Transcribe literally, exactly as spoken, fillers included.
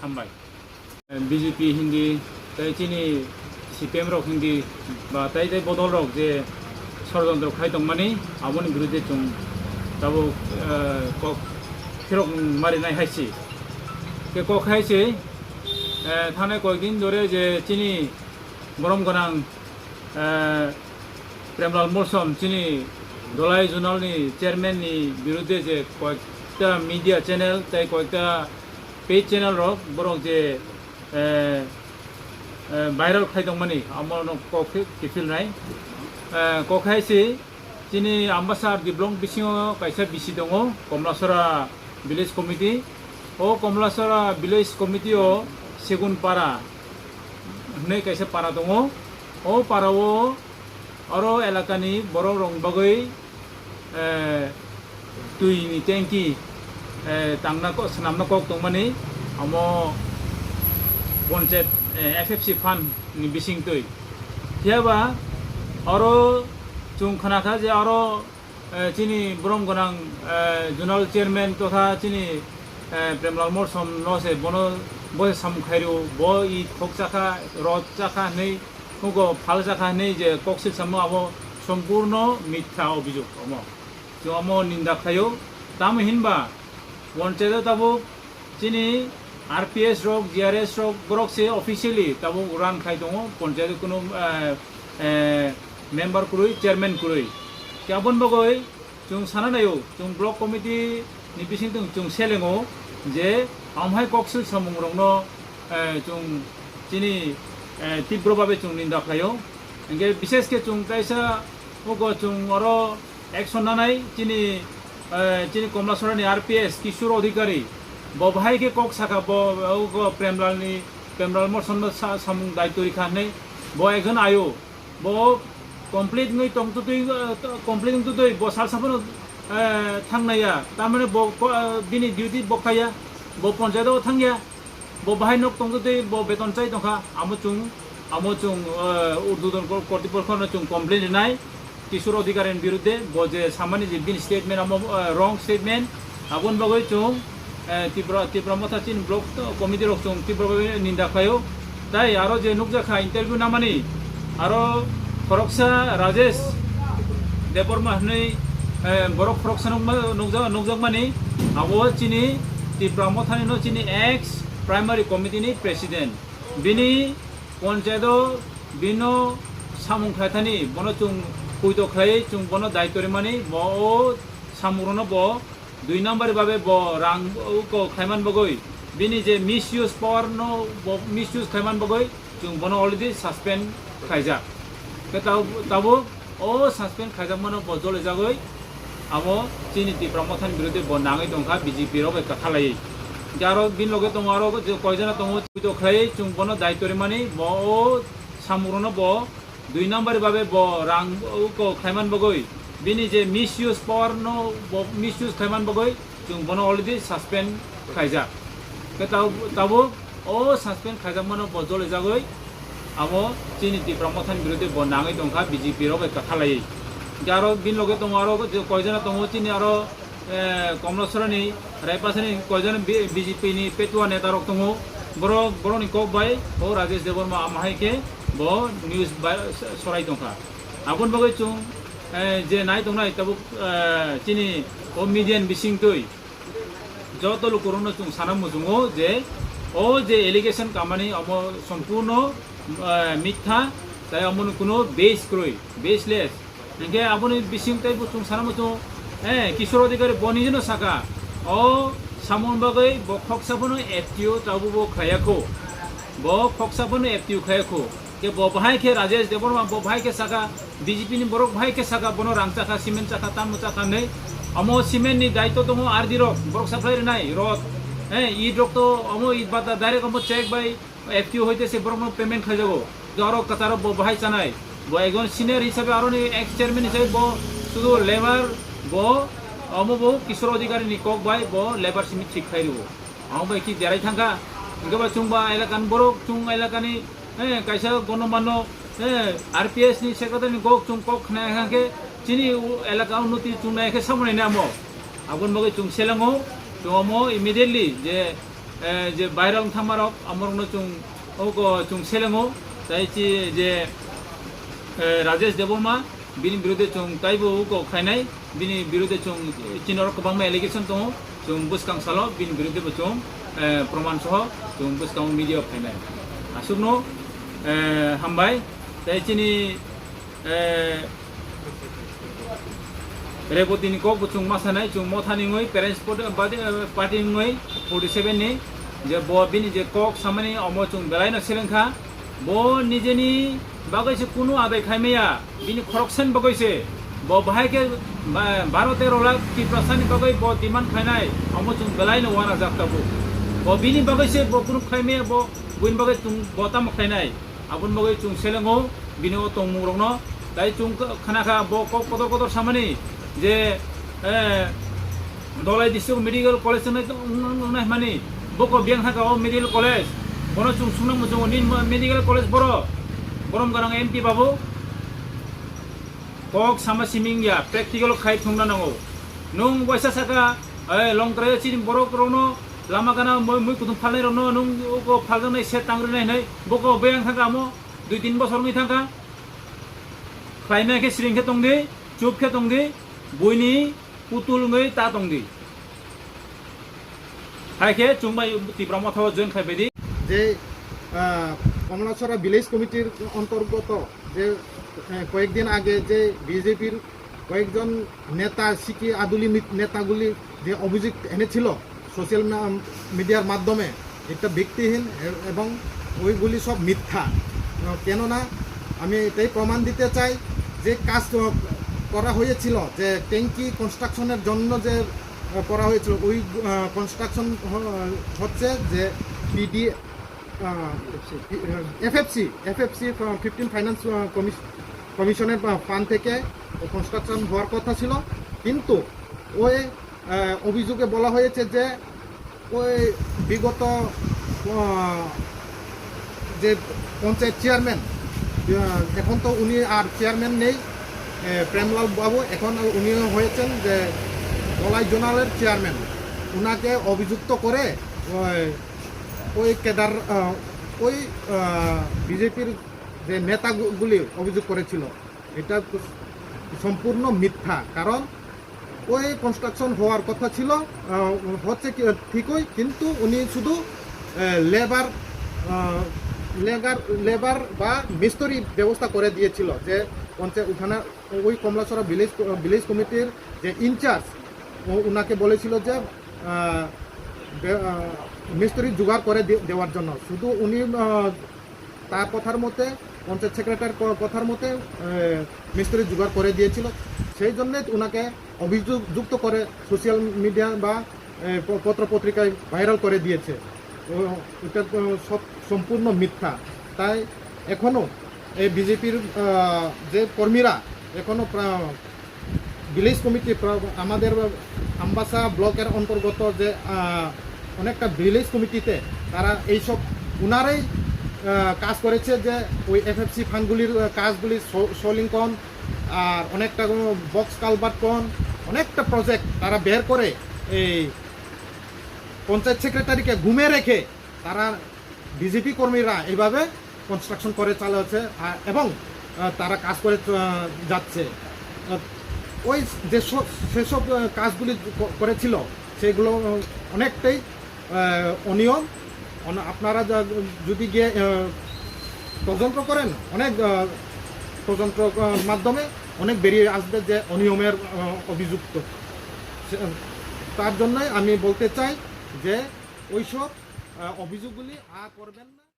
Hambai. B J P hindi, tei chini C P M rok hindi, ba tei tei bodol rok je sorojontro khai tongmani, aboni birude chwng tabuk, eh, kok phirok marinai hai se. Ke kok hai se, eh, thanai koikdin dore je chini borom gwnang, eh, Premlal Molsom chini Dholai Zonal ni chairman ni birude je koyekta media channel tei koyekta page channel rok borok je, eh, eh, viral khai tongmani amo no kok khe kiphil nai. Eh, kok hai se chini Ambasar Diblong bisingo kaisa bisi tongo, Komlasora Village Committee. O Komlasora Village Committee o Segun Para hwnwi kaisa para tongo. O para o oro elakani borok rok bagwi, eh, twi ni tanki, eh, tangna ko-, swnamna kok tongmani amo ponchayat, eh, F F C fund ni bising twi. Phiya ba oro chwng khna kha je oro eh, chini borom gwnang, eh, zonal chairman totha chini, eh, Premlal Molsom no se bono bo se samung khairw, bo i khok chakha, rot chakha hwnwi, mugo phal chakha hwnwi je koksil samo abo sompurno mitha obijog omo. Chwng omo ninda khlaio. Tamo hinba ponchayat o tabuk chini R P S rok, G R S rok, borok se officially tabuk run khai tongo, ponchayat kuno, eh, eh, member kwrwi, chairman kwrwi. Khe aboni bagwi chwng sana naio, chwng block committee ni bisingtwi chwng selengo je amhai koksil samung rokno, eh, chwng chini, eh, tibro babe chwng ninda khlaio. Hingke bishesh khe chwng kaisa ugo chwng oro action nanai chini, eh, chini Komlasora ni R P S Kishore Adhikari. Bo bahai khe kok saka bo, eh, ugo Premlal ni, Premlal Molsom no sa-, samung daityo rikha hinwi. Bo ekjon ayo. Bo complete wngwi tongtwtwi, eh, complete wngtwtwi bo salsa phano, eh, thangnaya. Tamani bo ko-, eh, bini duty bo khaya. Bo ponchayat o thangya. Bo bahai nok tongtwtwi bo beton chai tongkha. Amo chwng, amo chwng, eh, urdhwton kor-, kortipokhno chwng complain rinai. Kishore Adhikari ni birudde bo je samani je bini statement amo, eh, wrong statement. Aboni bagwi chwng, eh, Tipra, Tipra Motha chini block committee rok chwng Tipra bagwi ninda khlaio. Tai aro je nukjakha interview namani, aro khoroksa Rajesh Debbarma hwnwi, eh, borok khoroksa nukma-, nukja-, nukjakmani, abo chini Tipra Mothani no chini ex primary committee ni president. Bini ponchayat o bino samung khlaithani, bono chwng puito khlai, chwng bono daityo rimani, bo o samung rono bo dui number babe bo rang uko khlaiman bagwi, bini je misuse power no bo misuse khlaiman bagwi chwng bono already suspend khlaijak. Khe tab-, tabuk o suspend khaijakmano bo jolijagwi abo chini Tipra Mothani birudde bo nangwi tongkha B J P rok bai kwthalaiwi. Hingke aro bini loge tongo aro je koijana tongo puito khlaiwi chwng bono daityo rimani bo o samung rono bo dui number babe bo rang uko khlaiman bagwi, bini je misuse power no bo misuse khlaiman bagwi chwng bono already suspend khlaijak. Khe tab-, tabuk o suspend khaijakmano bo jolijagwi abo chini Tipra Mothani birudde bo nangwi tongkha B J P rok bai kwthalaiwi. Hingke aro bini loge tongo aro je koijana tongo chini aro eh, Komlasora ni, Raipasa ni koijon B-, B J P ni petua neta rok tongo. Borok, borok ni kok bai o Rajesh Debbarma amahai khe bo news ba-, sorai tongkha. Aboni bagwi chwng, eh, je nai tongnai tabuk, eh, chini o media ni bisingtwi joto lukurokno chwng sana muchungo je o je allegation kamani omo sompurno, eh, mitha, tai omono kuno base kwrwi, baseless. Hingke aboni bising tei bo chwng sana muchungo, eh, Kishore Adhikari bo nijeno saka, o samung bagwi bo khoksa phano F T O tabuk bo khlaiya kho. Bo khoksa phano F T O khlaiya kho. Ke bo bahai khe Rajesh Debbarma bo bahai khe saka, B J P ni borok bahai khe saka, bono rang chakha, cement chakha, tamo chakha hinwi. Omo cement ni daityo tongo R D rok, borok supply rwnai, rod, eh, it rok to omo it bata direct omo check bai F T O hoite se borokno payment khaijago. Oro kwcharo bo bahai chanai. Bo ekjon senior hisabe aroni ex chairman hisabe bo sudu labour bo omo bo Kishore Adhikari ni kok bai bo labour simi thik khai rwo. Amo bai ki derai thangkha. Hingke ba chwng ba elaka ni borok, chwng elaka ni, eh, kaisa gonomano, eh, R P S ni secretary ni kok chwng kok khna kha khe chini u-, elaka unnoti chwng nai khe samani namo. Aboni bagwi chwng selengo, chwng omo immediately je eh, je viral wngthangmarok, amorokno chwng, oko chwng selengo, tei chi je, eh, Rajesh Debbarma, bini birude chwng taibo oko khainai, bini birude chwng, eh, chini oro kwbangma allegation tongo, chwng bwskang salo bini birude bo chwng, eh, proman soho chwng bwskango media o phainai. Aswkno, eh, hambai, tei chini, eh, Reboti ni kok bo chwng ma sanai, chwng Mothani wngwi, parents party, badi, eh, party wngwi forty seven ni, je bo bini je kok samani omo chwng belai no seleng kha. Bo nijeni bagwi se kunu adai khai maya, bini khoroksen bagwi se. Bo bahai khe ba-, baro tero lakh Tiprasa ni bagwi bo demand khainai, omo chwng belai no uanajak tabuk. Bo bini bagwi se bo kunu khai maya, bo buini bagwi chwng bo tamo khainai. Aboni bagwi chwng selengo bini o tongmung rokno. Tai chwng kha-, khana kha bo kok kotor kotor samani je, eh, Dholai District Medical College wngnai, wngnai hwnmani, bo kok biyang thangkha o medical college. Bono chwng swngnang muchungo, nini mo-, medical college boro, borom gwnang M P babu. Kok sama siming ya, practical khai thungna nango. Nwng waisa saka, eh, Longtrai chini borok rokno lama gana mui, mui kuthum phalnai rokno nwng uko phaljaknai se tangrinai hinai, bo kok biyang thangkha amo, dui tin bosor wngwi thangkha. Khlaimaya khe siring khe tongdi, chup khe tongdi, buini putul wngwi ta tongdi. Hai khe chwng bai Tipra Motha o join khai baidi. যে, আহ, কমলাছড়া ভিলেজ কমিটির অন্তর্গত যে, আহ, কয়েকদিন আগে যে বিজেপির কয়েকজন নেতা, সিকি আদুলি মি-, নেতাগুলি যে অভিযোগ এনেছিল সোশ্যাল মা-, মিডিয়ার মাধ্যমে, এটা ভিত্তিহীন এ-, এবং ওইগুলি সব মিথ্যা। আহ, কেননা আমি এটাই প্রমাণ দিতে চাই যে কাজ, আহ, করা হয়েছিল, যে ট্যাঙ্কি কনস্ট্রাকশনের জন্য যে, আহ, করা হয়েছিল, ওই, আহ, কনস্ট্রাকশন হ-, হচ্ছে যে পিডি, আহ, এফএফসি, এফএফসি, আহ, ফিফটিন ফাইন্যান্স, আহ, কমিশ-, কমিশনের, আহ, ফান্ড থেকে কনস্ট্রাকশন হওয়ার কথা ছিল, কিন্তু ওই, আহ, অভিযোগে বলা হয়েছে যে ওই বিগত, আহ, যে পঞ্চায়েত চেয়ারম্যান, আহ, এখন তো উনি আর চেয়ারম্যান নেই, আহ, প্রেমলাল বাবু, এখন উনি হয়েছেন যে ধলাই জোনালের চেয়ারম্যান। ওনাকে অভিযুক্ত করে ওই, ওই ক্যাডার, আহ, ওই, আহ, বিজেপির যে নেতাগুলি অভিযোগ করেছিল, এটা সম্পূর্ণ মিথ্যা। কারণ ওই কনস্ট্রাকশন হওয়ার কথা ছিল, আহ, হচ্ছে কি, ঠিকই, কিন্তু উনি শুধু, আহ, লেবার, আহ, লেগার-, লেবার বা মিস্ত্রি ব্যবস্থা করে দিয়েছিল, যে পঞ্চায়েত ওখানে ওই কমলাছড়া ভিলেজ, ভিলেজ কমিটির যে ইনচার্জ, ও-, ওনাকে বলেছিল যে, আহ, বে-, আহ, মিস্ত্রি জোগাড় করে দে-, দেওয়ার জন্য। শুধু উনি, আহ, তার কথার মতে, পঞ্চায়েত সেক্রেটারির ক-, কথার মতে, এ, মিস্ত্রি জোগাড় করে দিয়েছিল। সেই জন্যে ওনাকে অভিযুক্ত করে সোশ্যাল মিডিয়া বা, এ, প-, পত্র পত্রিকায় ভাইরাল করে দিয়েছে। ও, এটা তো সব সম্পূর্ণ মিথ্যা। তাই এখনও এই বিজেপির, আহ, যে কর্মীরা এখনও প্রা-, ভিলেজ কমিটি প্র-, আমাদের আমবাসা ব্লকের অন্তর্গত যে, আহ, অনেকটা ভিলেজ কমিটিতে তারা এইসব ওনারাই, আহ, কাজ করেছে, যে ওই এফএফসি ফান্ডগুলির, আহ, কাজগুলি স-, সলিং কন আর অনেকটা কোনো বক্স কালভার্ট কন, অনেকটা প্রজেক্ট তারা বের করে এই পঞ্চায়েত সেক্রেটারিকে ঘুমে রেখে তারা বিজেপি কর্মীরা এইভাবে কনস্ট্রাকশন করে চালাচ্ছে, আহ, এবং, আহ, তারা কাজ করে, আহ, যাচ্ছে। আহ, ওই যে স-, সেসব, আহ, কাজগুলি ক-, করেছিল, সেগুলো, আহ, অনেকটাই, আহ, অনিয়ম। অন-, আপনারা যা-, যদি গিয়ে, আহ, তদন্ত করেন, অনেক, আহ, তদন্ত, আহ, মাধ্যমে অনেক বেরিয়ে আসবে যে অনিয়মের, আহ, অভিযুক্ত। সে-, তার জন্যই আমি বলতে চাই যে ওইসব, আহ, অভিযোগগুলি আর করবেন না।